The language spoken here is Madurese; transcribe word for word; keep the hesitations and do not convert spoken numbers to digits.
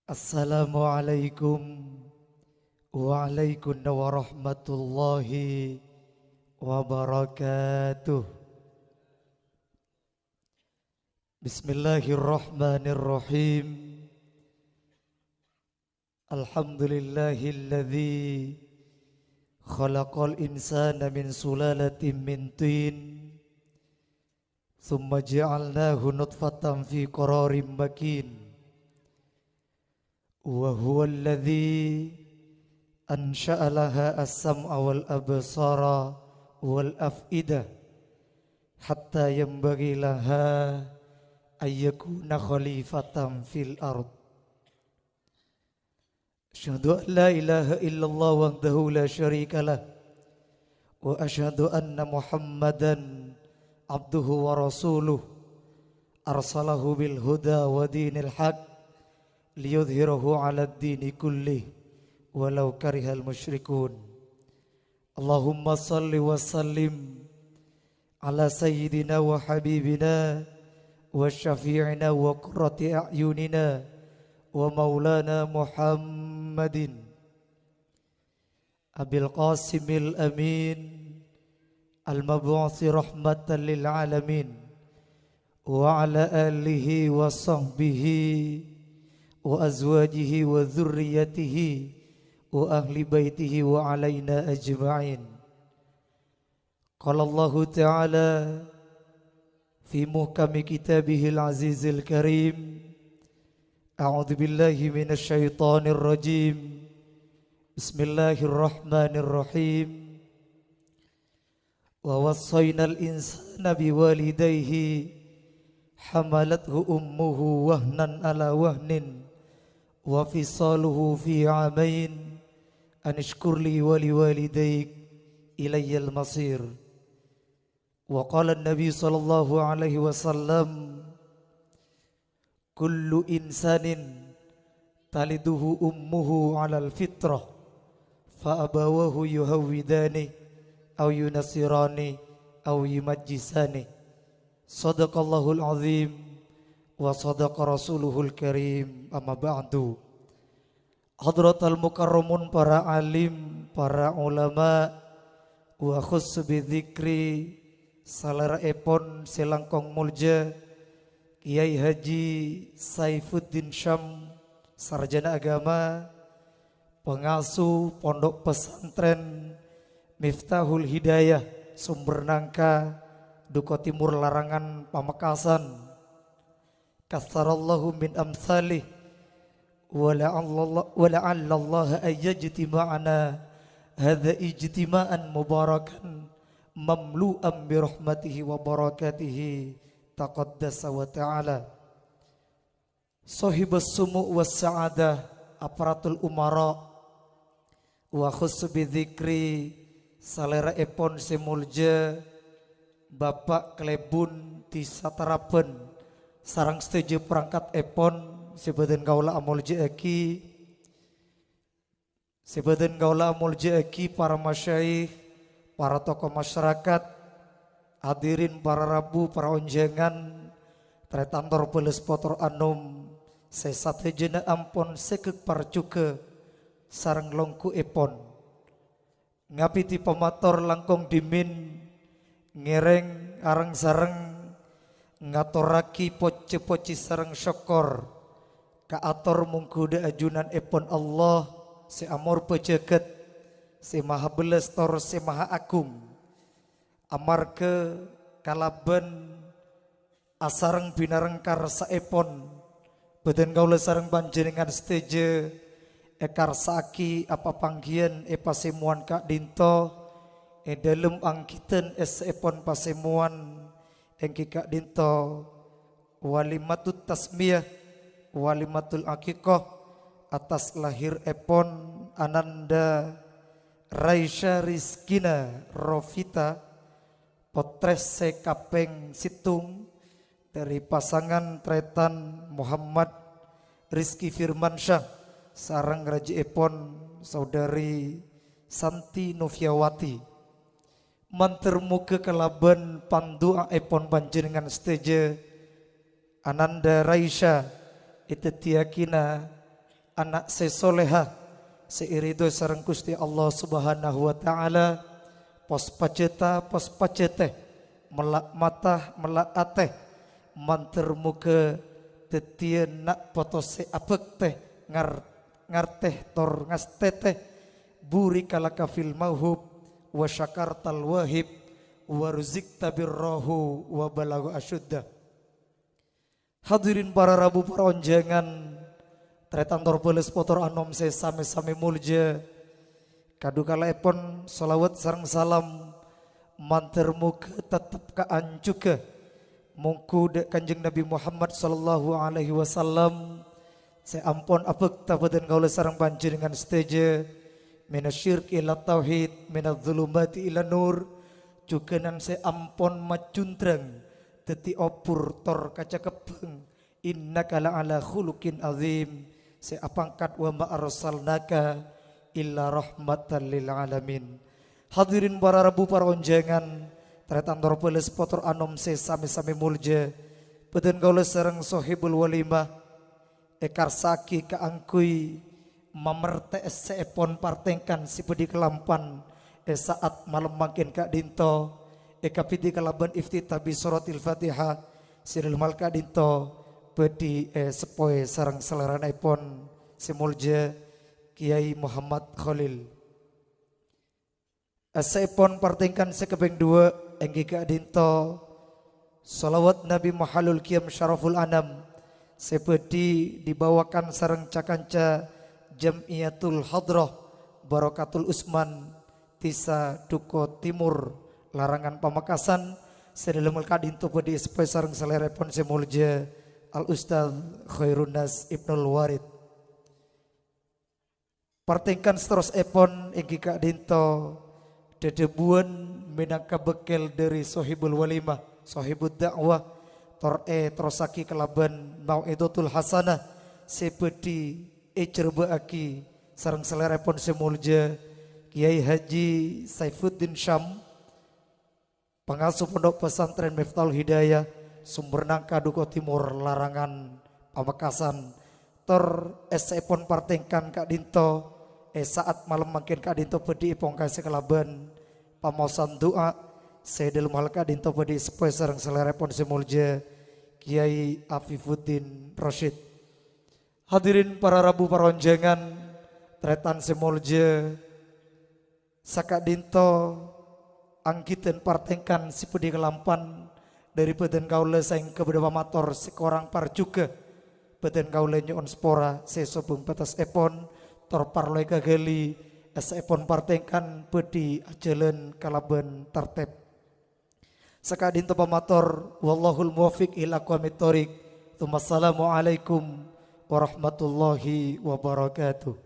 Assalamualaikum waalaikum warahmatullahi wabarakatuh. Bismillahirrahmanirrahim. Alhamdulillahilladzi khalaqal insana min sulalatin min tin, tsumma ja'alnahu nutfatan fi qararim makin. Wa huwallazi ansha'a laha as-sam'a wal absara wal af'idah, hatta yanbaghi laha an yakuna khalifatan fil ard. Asyhadu an la ilaha illallah wahdahu la syarika lah, wa asyhadu anna Muhammadan abduhu wa rasuluh, arsalahu bil huda wa dinil haq, liyudhhirahu 'alad dini kullih, walau karihal musyrikun. Allahumma shalli wa sallim ala sayyidina wa habibina wa syafi'ina wa qurrati a'yunina wa maulana Muhammadin Abil Qasimil Amin al-mab'usi rahmatan lil alamin, wa ala alihi wa sahbihi wa azwajihi wa dzurriyyatihi wa ahli baitihi wa alaina ajma'in. Qala Allahu ta'ala fi muhkami kitabihil azizil karim, a'udzu billahi minasy syaithanir rajim. Bismillahirrahmanirrahim. Wa wassaynal insana biwalidayhi, hamalathu ummuhu wahnan ala wahnin, wa fisaluhu fi amain, anishkur li wa liwalidayk ilayyal masir. Wa qala an-nabi sallallahu alaihi wasallam, kullu insanin taliduhu ummuhu 'alal fitrah, fa abawahu yuhawwidani aw yunassirani aw yumajjisani. Shadaqallahul azim wa shadaqa rasuluhul karim, amma ba'du. Hadratal mukarramun, para alim, para ulama, wa khussa bi dzikri salèra'èpon sè langkong molja, Kyai Haji Saifuddin Syam, sarjana agama, pangasuh Pondok Pesantren Miftahul Hidayah, Sumber Nangka, Duko Timur Larangan, Pamekasan. Katsarallahu min amsalih, wa la'alla-, wa la'allallaha an yajtima'ana hadza ijtima'an mubarakan mamlu'an bi rahmatihi wa barakatihi taqaddasa wa ta'ala. Sohibus sumu' was sa'adah, aparatul umara, wa khussa bi dzikri salèra'èpon sè molja, Bapa' Klèbun Dhisa Taraban, sareng sadhâjâ parangkatèpon sè bâdhân kaulâ amolja'aghi, sè bâdhân kaulâ amolja'aghi para masyayikh, para tokoh masyarakat, hadirin para rabu, para onjhângan, trètan tor bâlâs pottor anom, sè sadhâjâna ampon sèghek parjhughâ sareng longghuèpon. Ngabidhi pamator langkong dhimèn, ngèrèng areng-sareng ngatorraghi poj-, pojhi sareng sokkor kaator mongghu dhâ' ajunanèpon Allah sè amorbâ jhâghât, sè maha bellâs tor sè maha agung. Amarghâ kalabân asareng bhinareng karsa'èpon, bâdhân kaulâ sareng panjhennengngan sadhâjâ èkarsa'aghi apapangghiyân è pasemowan ka'dinto, è dhâlem anggidhân èssèèpon pasemowan, èngghi ka'dinto walimatut tasmiyah, walimatul aqiqah, attas lahirèpon Ananda Raisya Rizkina Rofita, pottrè sè kapèng sèttong dhâri pasangan trètan Muhammad Rizky Firmansyah sareng rajâèpon Saudari Santi Noviawati. Mandhâr moghâ kalabân pandu'aèpon panjhennengngan sadhâjâ, Ananda Raisya èdhâddhiyâghina ana' sè soleha, sè èridho sareng Ghustè Allah Subhanahu wa Ta'ala, pos pajhâta, pos pajhâtè, mella' mata, mella' atè, mandhâr moghâ dhâddhiyâ na' poto sè abhâktè, ngar-, ngartè, tor ngastètè, burika laka fil mauhub, wa syakartal wahib, wa ruzikta birrahu, wa balagha asyudda. Hadirin para rabu, para onjhângan, tarètan tor bâlâs pottor anom sè samè-samè molja. Kadhukalaèpon shalawat sareng salam mandhâr moghâ tettep kaanjhughâ mongghu dhâ' Kanjeng Nabi Muhammad sallallahu alaihi wasallam sè ampon abhâkta bâdhân kaulâ sareng panjhennengngan sadhâjâ, minasyirki ila tauhid, minadz-dzulumati ila nur, jhughânan sè ampon majhuntrang dhâddhi obhur tor kacakebbhâng, innaka la'ala khuluqin adzim, sè apangkat wa ma arsalnaka illa rahmatan lil alamin. Hadirin para rabu, para onjhângan, tarètan tor bâlâs pottor anom sè samè-samè molja, bâdhân kaulâ sareng sohibul walimah èkarsa'aghi kaangghuy mamertè essèèpon partèngkan sè bâdhi kalampan è sa'at malem mangkèn ka'dhinto, èkabidhi kalabân iftitah bi suratil Fatihah, sè dhâlem hal ka'dhinto bâdhi èseppowè sareng salèranaèpon sè molja Kiai Muhammad Kholil. Essèèpon partèngkan sè kapèng duwâ' èngghi ka'dhinto shalawat Nabi Mahallul Qiyam Syaraful Anam sè bâdhi dibawakan sareng ca-kanca Jam'iyatul Hadrah Barokatul Usman, Dhisa Duko Timur, Larangan Pamekasan, sè dhâlem ka'dhinto bâdhi èseppowè sareng salèrèèpon sè molja Al Ustadz Khairunnas Ibnul Warid. Partèngkan saterrossèpon èngghi ka'dhinto dhâdhâbuwân mènangka bâkkèl dhâri Sohibul Walimah, Sohibud Da'wah, tor èterrossaghi kalabân Mau'izatul Hasanah sè bâdhi èjhârbâ'âghi sareng salèrèèpon sè molja Kiai Haji Saifuddin Syam, pangasuh Pondok Pesantren Miftahul Hidayah, Sumber Nangka Duko Timur, Larangan, Pamekasan. Tor essèèpon partèngkan ka'dhinto, è sa'at malem mangkèn ka'dhinto bâdhi èpongkasè kalabân pamaosan du'a, sè dhâlem hal ka'dhinto bâdhi èseppowè sareng salèrèèpon sè molja Kiai Afifuddin Rasyid. Hadirin para rabu, para onjhângan, tarètan sè molja, saka'dhinto anggidhân partèngkan sè bâdhi kalampan dhâri bâdhân kaulâ saèngghâ bâdâ pamator sè korang parjhughâ. Bâdhân kaulâ nyo'on sapora sè sobung bâtessèpon, tor parlo èkaghâli, essèèpon partèngkan bâdhi ajhâlân kalabân tartèb. Saka'dhinto pamator, wallahul muwaffiq ila aqwamit thoriq. Tsummassalamualaikum warahmatullahi wabarakatuh.